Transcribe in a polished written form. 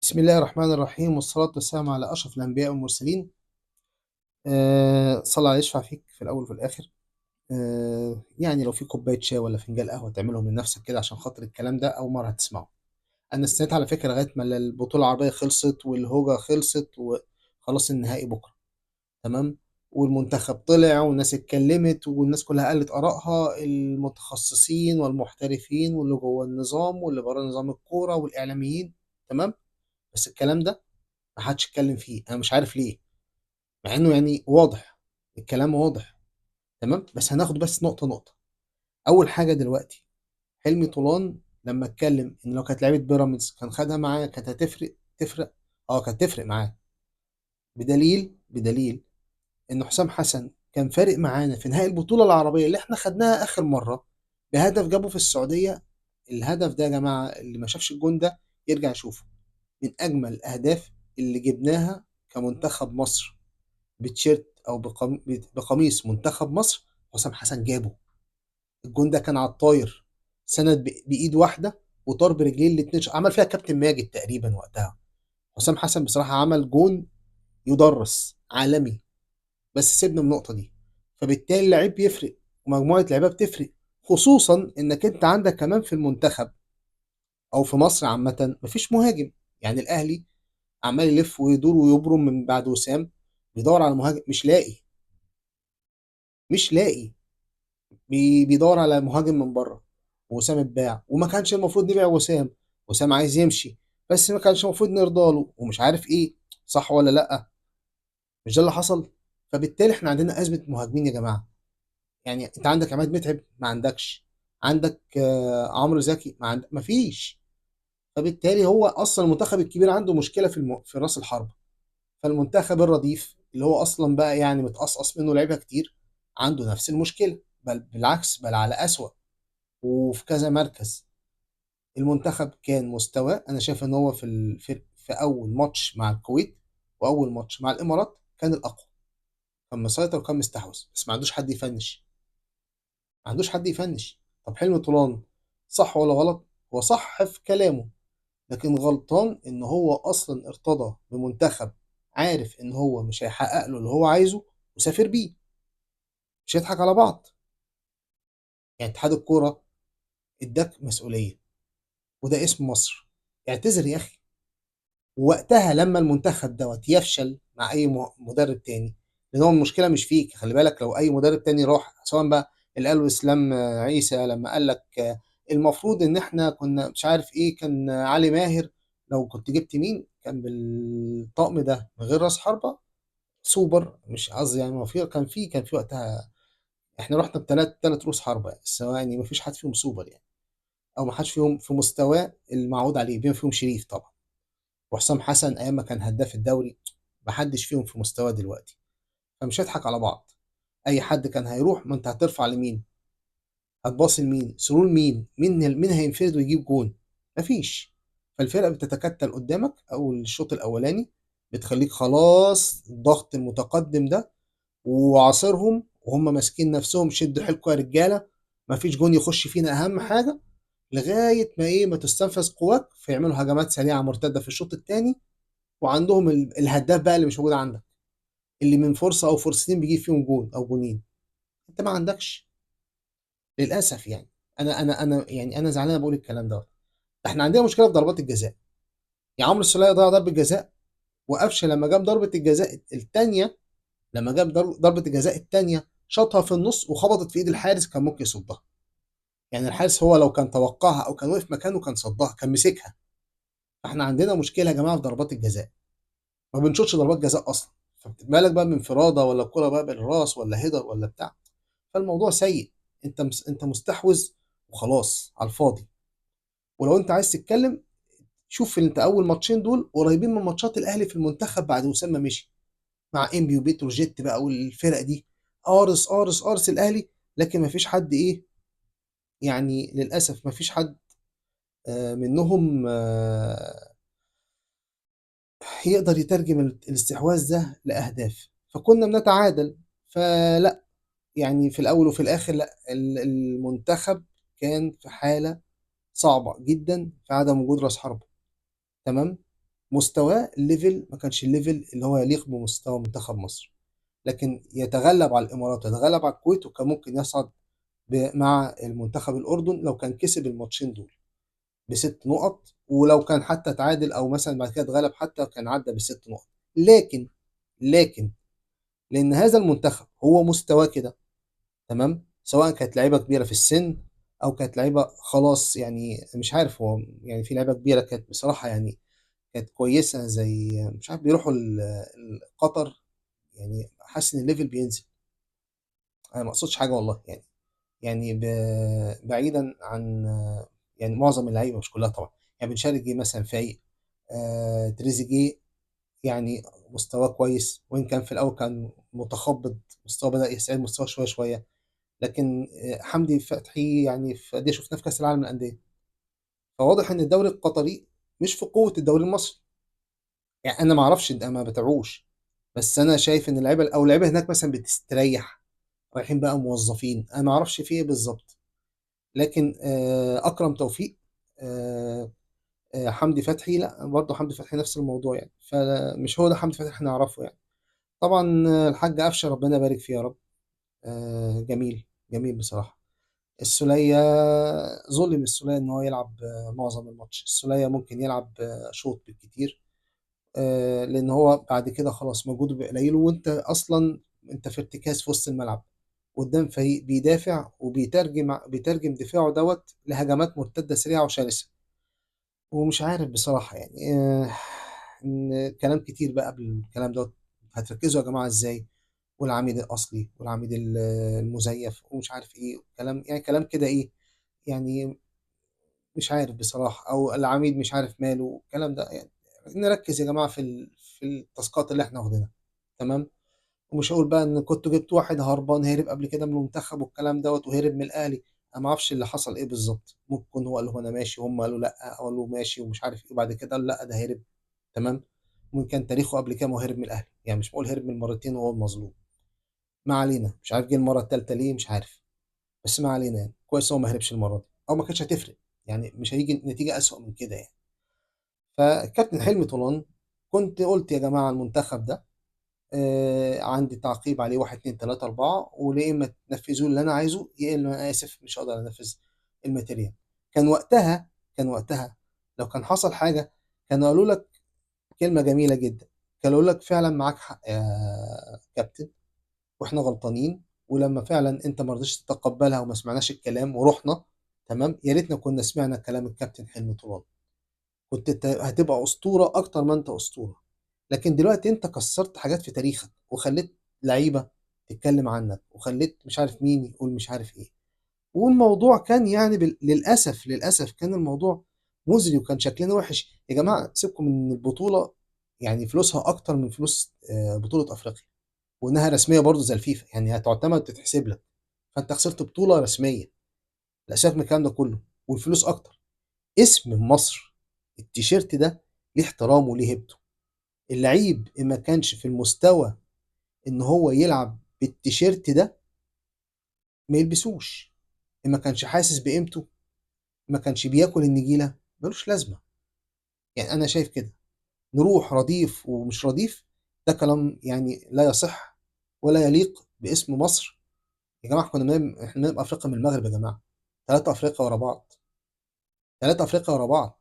بسم الله الرحمن الرحيم، والصلاة والسلام على أشرف الأنبياء والمرسلين. صلى عليه يشفع فيك في الأول وفي الآخر. يعني لو في كوباية شاي ولا فنجان قهوة تعملهم لنفسك كده عشان خاطر الكلام ده أول مرة هتسمعه. أنا استنيت على فكرة لغاية ما البطولة العربية خلصت والهوجة خلصت وخلاص النهائي بكرة، تمام، والمنتخب طلع والناس اتكلمت والناس كلها قالت آرائها، المتخصصين والمحترفين واللي جوه النظام واللي بره نظام الكورة والإعلاميين، تمام. بس الكلام ده ما حدش اتكلم فيه، أنا مش عارف ليه، مع إنه واضح، الكلام واضح، تمام. بس هناخد بس نقطة نقطة. أول حاجة دلوقتي حلمي طولان لما اتكلم إن لو كانت لعيبة بيراميدز كان خدها معاه كانت هتفرق، تفرق، كانت تفرق معاه، بدليل إن حسام حسن كان فارق معانا في نهائي البطولة العربية اللي إحنا خدناها آخر مرة بهدف جابه في السعودية. الهدف ده يا جماعة اللي ما شافش الجون ده يرجع يشوفه، من أجمل الأهداف اللي جبناها كمنتخب مصر بتشيرت أو بقميص منتخب مصر، حسام حسن جابه. الجون ده كان على الطاير، سند بإيد واحدة وطار برجليه الاتنين، عمل فيها كابتن ماجد تقريبا وقتها. حسام حسن بصراحة عمل جون يدرس عالمي، بس سيبنا من النقطة دي. فبالتالي اللعيب بيفرق ومجموعة لعيبة بتفرق، خصوصا انك انت عندك كمان في المنتخب او في مصر عامة مفيش مهاجم. الاهلي عمال يلف ويدور ويبرم من بعد وسام، بيدور على مهاجم مش لاقي، مش لاقي، بيدور على مهاجم من بره. وسام اتباع وما كانش المفروض نبيع وسام، وسام عايز يمشي بس ما كانش المفروض نرضى له ومش عارف ايه، صح ولا لا؟ مش ده اللي حصل؟ فبالتالي احنا عندنا ازمه مهاجمين يا جماعه. انت عندك عماد متعب ما عندكش، عندك عمرو زكي ما عندك، ما فيش. فبالتالي هو اصلا المنتخب الكبير عنده مشكله في راس الحربه. فالمنتخب الرديف اللي هو اصلا بقى متقصقص منه لعيبه كتير عنده نفس المشكله، بل بالعكس، بل على اسوأ، وفي كذا مركز. المنتخب كان مستواه، انا شايف ان هو في اول ماتش مع الكويت واول ماتش مع الامارات كان الاقوى، كان مسيطر وكان مستحوذ، بس ما عندوش حد يفنش، ما عندوش حد يفنش. طب حلمي طولان صح ولا غلط؟ هو صح في كلامه، لكن غلطان ان هو اصلا ارتضى بمنتخب عارف ان هو مش هيحقق له اللي هو عايزه وسافر بيه. مش هيضحك على بعض. اتحاد الكوره اداك مسؤوليه وده اسم مصر، اعتذر يا اخي. ووقتها لما المنتخب دوت يفشل مع اي مدرب تاني، لان هو المشكله مش فيك، خلي بالك، لو اي مدرب تاني راح، سواء بقى اللي قاله اسلام عيسى لما قال لك المفروض ان احنا كنا مش عارف ايه، كان علي ماهر، لو كنت جبت مين كان بالطقم ده من غير راس حربه سوبر، مش قصدي يعني ما في، كان في وقتها احنا رحنا بثلاث، ثلاث رؤوس حربه، بس هو ما فيش حد فيهم سوبر او ما حدش فيهم في مستواه المعهود عليه، بما فيهم شريف طبعا وحسام حسن ايام ما كان هداف الدوري، ما حدش فيهم في مستواه دلوقتي. فمش هيضحك على بعض، اي حد كان هيروح، ما انت هترفع لمين؟ هتباصي لمين؟ سرور مين؟ مين هينفرد ويجيب جون؟ مفيش. فالفرقه بتتكتل قدامك اول الشوط الاولاني، بتخليك خلاص الضغط المتقدم ده وعاصرهم وهم ماسكين نفسهم، شدوا حيلكم يا رجاله، مفيش جون يخش فينا، اهم حاجه، لغايه ما ايه، ما تستنفذ قواك، فيعملوا هجمات سريعه مرتده في الشوط الثاني، وعندهم الهداف بقى اللي مش موجود عندك، اللي من فرصه او فرصتين بيجيب فيهم جون او جونين، انت ما عندكش للاسف. انا زعلان بقول الكلام ده. احنا عندنا مشكله في ضربات الجزاء، عمرو السوليه ضيع ضربه جزاء، وقفشه لما جاب ضربه الجزاء الثانيه، لما جاب ضربه الجزاء الثانيه شاطها في النص وخبطت في ايد الحارس، كان ممكن يصدها. الحارس هو لو كان توقعها او كان وقف مكانه كان صدها، كان مسكها. فاحنا عندنا مشكله يا جماعه في ضربات الجزاء، ما بنشوطش ضربات جزاء اصلا، فمالك بقى من انفراده ولا الكره بقى بالراس ولا هيدر ولا بتاع. فالموضوع سيء، انت مستحوذ وخلاص على الفاضي. ولو انت عايز تتكلم شوف انت اول ماتشين دول قريبين من ماتشات الاهلي في المنتخب بعد وسام ما مشي، مع انبي وبتروجيت بقى والفرق دي، قارص قارص قارص الاهلي، لكن ما فيش حد ايه، يعني للاسف ما فيش حد منهم يقدر يترجم الاستحواذ ده لاهداف، فكنا بنتعادل. فلا في الاول وفي الاخر لا، المنتخب كان في حاله صعبه جدا في عدم وجود راس حربه، تمام. مستواه level ما كانش ال level اللي هو يليق بمستوى منتخب مصر، لكن يتغلب على الامارات ويتغلب على الكويت، وكان ممكن يصعد مع المنتخب الاردن لو كان كسب الماتشين دول ب6 نقط، ولو كان حتى تعادل او مثلا بعد كده اتغلب حتى كان عدى ب6 نقط. لكن لان هذا المنتخب هو مستواه كده، تمام، سواء كانت لعيبة كبيرة في السن او كانت لعيبة خلاص، يعني مش عارف، هو يعني في لعيبة كبيرة كانت بصراحة يعني كانت كويسة، زي مش عارف بيروحوا قطر، يعني حاسس ان ال level بينزل. انا ما اقصدش حاجة والله، يعني بعيدا عن يعني معظم اللعيبة مش كلها طبعا، يعني بن شرقي جه مثلا فايق، تريزيجيه يعني مستواه كويس، وان كان في الاول كان متخبط، مستواه بدا يستعيد مستواه شوية شوية، لكن حمدي فتحي يعني في دي شفناه في كاس العالم للاندية، فواضح ان الدوري القطري مش في قوة الدوري المصري. يعني انا ما اعرفش، انا ما بتابعوش، بس انا شايف ان اللعيبة او اللعيبة هناك مثلا بتستريح، رايحين بقى موظفين، انا ما اعرفش في ايه بالظبط. لكن اكرم توفيق، حمدي فتحي، لا برضه حمدي فتحي نفس الموضوع يعني، فمش هو ده حمدي فتحي احنا نعرفه يعني. طبعا الحاج قفشه ربنا يبارك فيه يا رب، جميل جميل بصراحة. السوليه ظلم السوليه ان هو يلعب معظم الماتش، السوليه ممكن يلعب شوط بالكتير، لان هو بعد كده خلاص مجهوده بيبقى قليل، وانت اصلا انت في ارتكاز في وسط الملعب قدام فريق بيدافع وبيترجم، بيترجم دفاعه دوت لهجمات مرتدة سريعة وشرسه. ومش عارف بصراحة يعني، إن كلام كتير بقى قبل الكلام دوت، هتركزوا يا جماعة ازاي، والعميد الاصلي والعميد المزيف ومش عارف ايه كلام، يعني كلام كده ايه يعني مش عارف بصراحة، او العميد مش عارف ماله الكلام ده. يعني نركز يا جماعة في التاسكات اللي احنا واخدينها، تمام. ومش هقول بقى ان كنت جبت واحد هربان هرب قبل كده من المنتخب والكلام دوت وهرب من الاهلي، انا ما اعرفش اللي حصل ايه بالظبط، ممكن هو قال له انا ماشي وهم قالوا لا، او قالوا ماشي ومش عارف ايه، وبعد كده قالوا لا ده هرب، تمام. وان كان تاريخه قبل كده ما هو هرب من الاهلي، يعني مش بقول هرب من مرتين وهو مظلوم، ما علينا، مش عارف جه المرة الثالثة ليه مش عارف، بس ما علينا، يعني كويس هو ما هربش المرة دي، او ما كانتش هتفرق يعني، مش هيجي نتيجة اسوأ من كده يعني. فالكابتن حلمي طولان كنت قلت يا جماعة المنتخب ده، عندي تعقيب عليه 1 2 3 4، وليه اما تنفذوه اللي انا عايزه، يا اما انا اسف مش هقدر انفذ ال material. كان وقتها لو كان حصل حاجة كانوا قالوا لك كلمة جميلة جدا، كانوا قالوا لك فعلا معاك حق يا كابتن واحنا غلطانين، ولما فعلا انت ما رضيتش تتقبلها وما سمعناش الكلام ورحنا، تمام، يا ريتنا كنا سمعنا كلام الكابتن حلمي طولان، كنت انت هتبقى اسطورة اكتر ما انت اسطورة. لكن دلوقتي انت كسرت حاجات في تاريخك، وخليت لعيبة تتكلم عنك، وخليت مش عارف مين يقول مش عارف ايه، والموضوع كان يعني للاسف كان الموضوع مزري وكان شكلنا وحش يا جماعة. سيبكم من البطولة، يعني فلوسها اكتر من فلوس، بطوله افريقيا، وانها رسمية برضو زي الفيفا، يعني هتعتمد وتتحسب لك، فانت خسرت بطوله رسمية، لا سيبك من الكلام ده كله، والفلوس اكتر. اسم مصر التيشيرت ده ليه احترامه وليه هيبته، اللعيب ما كانش في المستوى ان هو يلعب بالتيشيرت ده ما يلبسوش، ما كانش حاسس بقيمته، ما كانش بياكل النجيله، ملوش لازمه. يعني انا شايف كده، نروح رديف ومش رديف، ده كلام يعني لا يصح ولا يليق باسم مصر يا جماعة. احنا بنبقى افريقيا من المغرب يا جماعة، 3 افريقيا ورا بعض، 3 افريقيا ورا بعض.